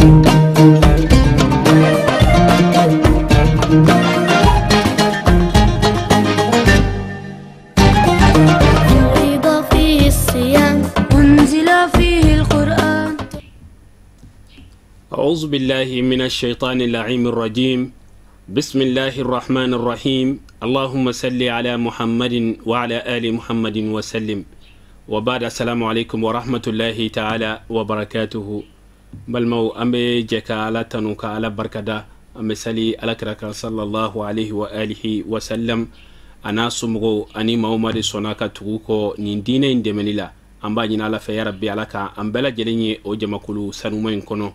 فرض فيه الصيام أنزل فيه القرآن. أعوذ بالله من الشيطان اللعين الرجيم. بسم الله الرحمن الرحيم. اللهم صل على محمد وعلى آل محمد وسلم. وبعد، السلام عليكم ورحمة الله تعالى وبركاته. Balimaw, an bɛ jɛ ka Ala tanu, ka Ala barikada. An bɛ sali Alakira kan صلى الله عليه وآله وسلم, a n'a somɔgɔw ani maa o maa de sɔnna ka tugu kɔ nin diinɛ in dɛmɛli la. An b'a ɲini Ala fɛ, yarabi, Ala ka an bɛɛ lajɛlen ye o jamakulu sanuma in kɔnɔ.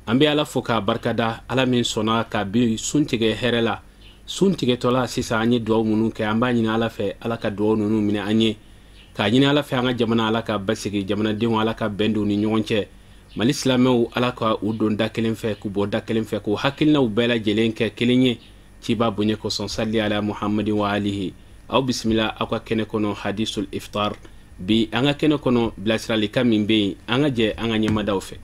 An bɛ Ala fo k'a barikada, Ala min sɔnna ka bi sun tigɛ hɛrɛ la. Sun tigɛtɔla sisan, an ye duwawu minnu kɛ, an b'a ɲini Ala fɛ, Ala ka duwawu ninnu minɛ an ye. K'a ɲini Ala fɛ, an ka jamana, Ala ka basigi. Jamanadenw, Ala ka bɛn don u ni ɲɔgɔn cɛ. Mali silamɛw, Ala ka u don da kelen fɛ, k'u bɔ da kelen fɛ, k'u hakilinaw bɛɛ lajɛlen kɛ kelen ye ciba bonya kosɔn. صل على محمد وآله. Aw bisimila aw ka kɛnɛ kɔnɔ, Hadisul Iftar. Bi an ka kɛnɛ kɔnɔ, bilasiralikan min bɛ yen, an ka jɛ an ka ɲɛmadaw fɛ.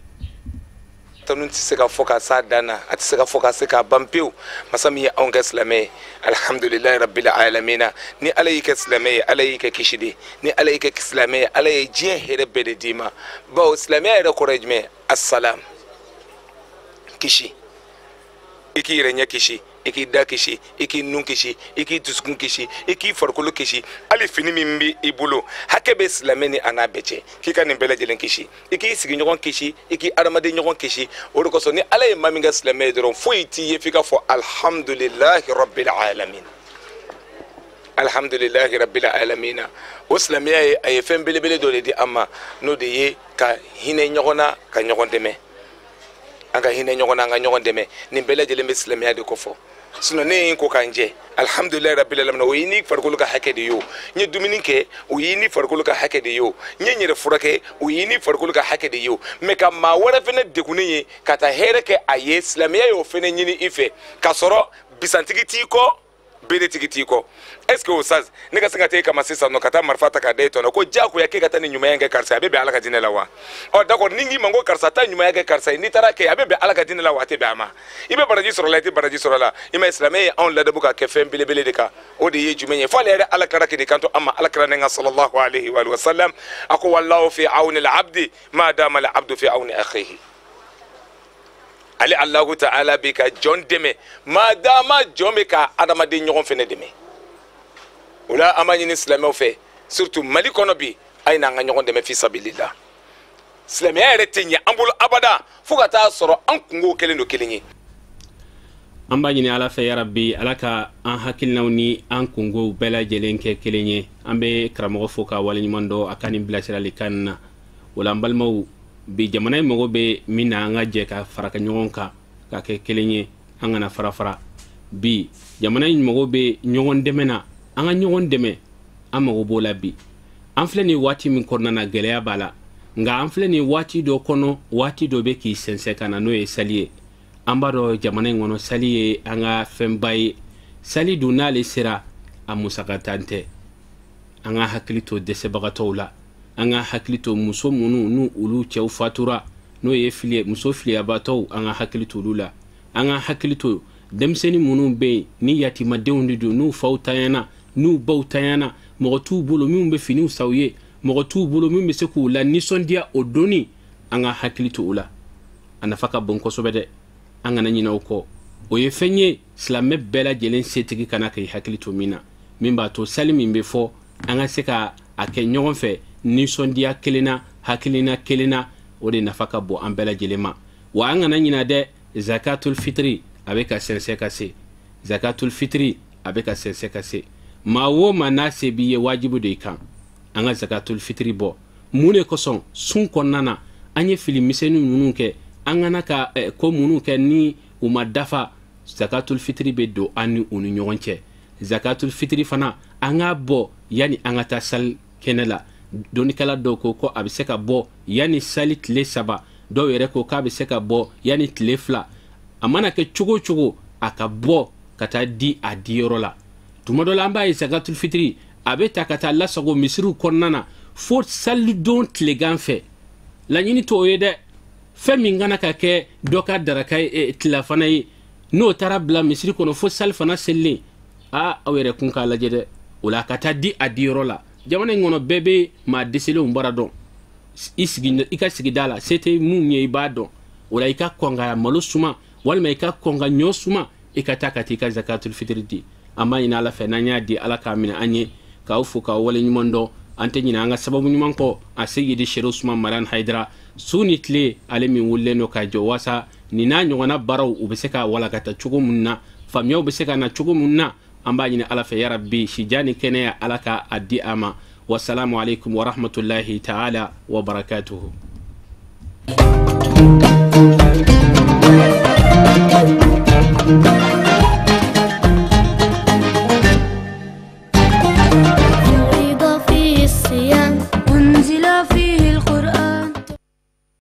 Tanu tɛ se ka fɔ ka s'a dan na, a tɛ se ka fɔ ka se k'a ban pewu. Masa min ye anw kɛ silamɛ ye, الحمد لله رب العالمين. Ni Ala y'i kɛ silamɛ ye, Ala y'i kɛ kisi de. Ni Ala y'i kɛ silamɛ ye, Ala ye diɲɛ hɛrɛ bɛɛ de d'i ma. Bawo silamɛya yɛrɛ kɔrɔ ye jumɛn? السلام, kisi. I k'i yɛrɛ ɲɛ kisi, i k'i da kisi, i k'i nun kisi, i k'i dusukun kisi, i k'i farikolo kisi. Hali fini min bɛ i bolo, hakɛ bɛ silamɛ ni a n'a bɛɛ cɛ, k'i ka nin bɛɛ lajɛlen kisi. I k'i sigiɲɔgɔn kisi, i k'i adamaden ɲɔgɔn kisi. O de kosɔn, ni Ala ye maa min kɛ silamɛ ye dɔrɔn, foyi t'i ye f'i ka fɔ الحمد لله رب العالمين, الحمد لله رب العالمين. O silamɛya ye, a ye fɛn belebele dɔ de di an ma, n'o de ye ka hinɛ ɲɔgɔn na, ka ɲɔgɔn dɛmɛ. An ka hinɛ ɲɔgɔn na, an ka ɲɔgɔn dɛmɛ. Nin bɛɛ lajɛlen bɛ silamɛya de kofɔ. Sinon ne ye n ko k'an jɛ, الحمد لله رب العالمين, o ye ni farikolo ka hakɛ de ye. O n ye dumuni kɛ, o ye ni farikolo ka hakɛ de ye. O n ye n yɛrɛ furakɛ, o ye ni farikolo ka hakɛ de ye. O mɛ ka maa wɛrɛ fɛnɛ degunnen ye ka taa hɛrɛ kɛ a ye, silamɛya y'o fɛnɛ ɲini i fɛ, k'a sɔrɔ bisantigi t'i kɔ, beretigi t'i kɔ. Est ce que o saz ne ka se ka taa e kama sisan nɔ, ka taa marifa ta k'a da e tɔnɔ ko diyagoya k'e ka taa ni ɲumanya kɛ karisa ye, a bɛ bɛn Ala ka diinɛ la wa? Ɔ d'accord, ni n k'i ma ko karisa, taa ɲumanya kɛ karisa ye, n'i taara kɛ, a bɛ bɛn Ala ka diinɛ la wa? A tɛ bɛn a ma. I bɛ baraji sɔrɔ la, i tɛ baraji sɔrɔ la. I ma ye, silamɛ ye anw ladabu ka kɛ fɛn belebele de kan. O de ye jumɛn ye? F'ale yɛrɛ Ala kɛra k'i kanto an ma, Ala kɛra ne ka صلى الله عليه وسلم, a ko: والله في عون العبد ما دام العبد في عون أخيه. Ale Alahu Taala bɛ ka jɔn dɛmɛ maa dama jɔn bɛ ka adamaden ɲɔgɔn fɛnɛ dɛmɛ. O la, an b'a ɲini silamɛw fɛ, surtout Mali kɔnɔ bi, a ye n'an ka ɲɔgɔn dɛmɛ fi sabilillah. Silamɛya yɛrɛ tɛ ɲɛ an bolo abada fo ka taa sɔrɔ an kungo kelen don kelen ye. An b'a ɲini Ala fɛ, yarabi, Ala ka an hakilinaw ni an kungow bɛɛ lajɛlen kɛ kelen ye. An bɛ karamɔgɔ fo ka waleɲuman dɔn a ka nin bilasiralikan na. O la, an balimaw, bi jamana in mago bɛ min na, an ka jɛ ka fara ɲɔgɔn kan ka kɛ kelen ye, an kana fara fara. Bi jamana in mago bɛ ɲɔgɔn dɛmɛ na, an ka ɲɔgɔn dɛmɛ, an mago b'o la bi. An filɛ nin waati min kɔnɔna na, gɛlɛya b'a la, nka an filɛ nin waati dɔ kɔnɔ, waati dɔ bɛ k'i sɛnsɛn ka na, n'o ye sali ye. An b'a dɔn jamana in kɔnɔ, sali ye an ka fɛnba ye. Sali dun, n'ale sera, a musakatan tɛ. An ka hakili to dɛsɛbagatɔw la, an ka hakili to muso minnu n'u olu cɛw fatura, n'o ye fili muso filiyabatɔw, an ka hakili to olu la. An ka hakili to denmisɛnnin minnu bɛ yen ni yatimadenw de don, n'u faw tanyana, n'u baw tanyana, mɔgɔ t'u bolo minnu bɛ finiw san u ye, mɔgɔ t'u bolo min bɛ se k'u la nisɔndiya o donni. An ka hakili to o la, a nafa ka bon kosɛbɛ dɛ. An kana ɲinɛ o kɔ. O ye fɛn ye silamɛ bɛɛ lajɛlen setigi kana k'i hakili to min na, min b'a to sali min bɛ fɔ, an ka se ka a kɛ ɲɔgɔn fɛ nisɔndiya kelen na, hakilina kelen na. O de nafa ka bon an bɛɛ lajɛlen ma. Wa an kana ɲina dɛ, zakatul fitiri a bɛ ka sɛnsɛn ka se, zakatul fitiri a bɛ ka sɛnsɛn ka se. Maa o maa n'a se b'i ye, wajibi de i kan an ka zakatul fitiri bɔ. Mun de kosɔn? Sun kɔnɔna na, an ye fili misɛnnin minnu kɛ, an kana ka ko minnu kɛ ni u ma dafa, zakatul fitiri bɛ don an ni u ni ɲɔgɔn cɛ. Zakatul fitiri fana, an k'a bɔ yanni an ka taa sali kɛnɛ la. Dɔnnikɛla dɔw ko ko a bɛ se ka bɔ yanni sali tile 3, dɔw yɛrɛ ko k'a bɛ se ka bɔ yanni tile 2. A mana kɛ cogo o cogo, a ka bɔ ka taa di a diyɔrɔ la. Tuma dɔ la, an b'a ye zakatul fitiri a bɛ ta ka taa lasago misiriw kɔnɔna na fo salidon tilegan fɛ. Laɲini t'o ye dɛ. Fɛn min kana ka kɛ dɔ ka daraka ye, tilafana ye, n'o taara bila misiri kɔnɔ fo salifana selilen, aa, aw yɛrɛ kun k'a lajɛ dɛ. O la, a ka taa di a diyɔrɔ la. Jamana in kɔnɔ, bɛɛ bɛ maa dɛsɛlenw bara dɔn. I sigi i ka sigida la, se tɛ mun ye, i b'a dɔn. O la, i ka kɔn ka malo suma walima i ka kɔn ka ɲɔ suma, i ka taa ka t'i ka zakatul fitiri di. An b'a ɲini Ala fɛ, n'an y'a di, Ala k'a minɛ an ye. K'aw fo k'aw waleɲuman dɔn. An tɛ ɲinɛ an ka sababu ɲuman kɔ, a Seyidi Seri Usman Maran Hayidara. Su ni tile, ale min wulilen don ka jɔ waasa nin n'a ɲɔgɔnna baaraw, u bɛ se ka walakata cogo mun na, faamuyaw bɛ se ka na cogo mun na. An b'a ɲini Ala fɛ, yarabi, sijan ni kɛnɛya, Ala ka a di a ma. Wasalamu alaikum warahmatullahi taala wa barakatuhu.